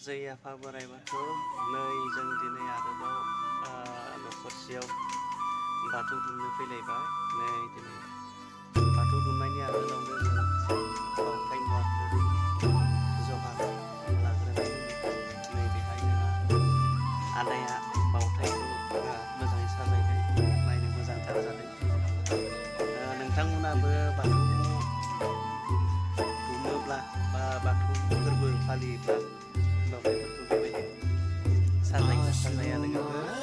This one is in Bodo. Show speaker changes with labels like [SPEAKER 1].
[SPEAKER 1] जै आफा बोराइ बाथौ नै जों दिनै आरोबाव न'खरसेयाव बाथौ दुमनो फैलायबाय। नै दिनै बाथौ दुमनायनि आगोलावनो जों बावथाय मुवाखौ जगार लाग्रोनायनि उनाव नैबेहाय जोंहा आदाया बावथायखौ मोजाङै साजायबाय, नायनो मोजांथार जादों। नोंथांमोनाबो बाथौ दुमोब्ला बा बाथौ फोरबो फालियोब्ला बावथायफोरखौ बेबायदि साजायोना साजाया लोगोफोर?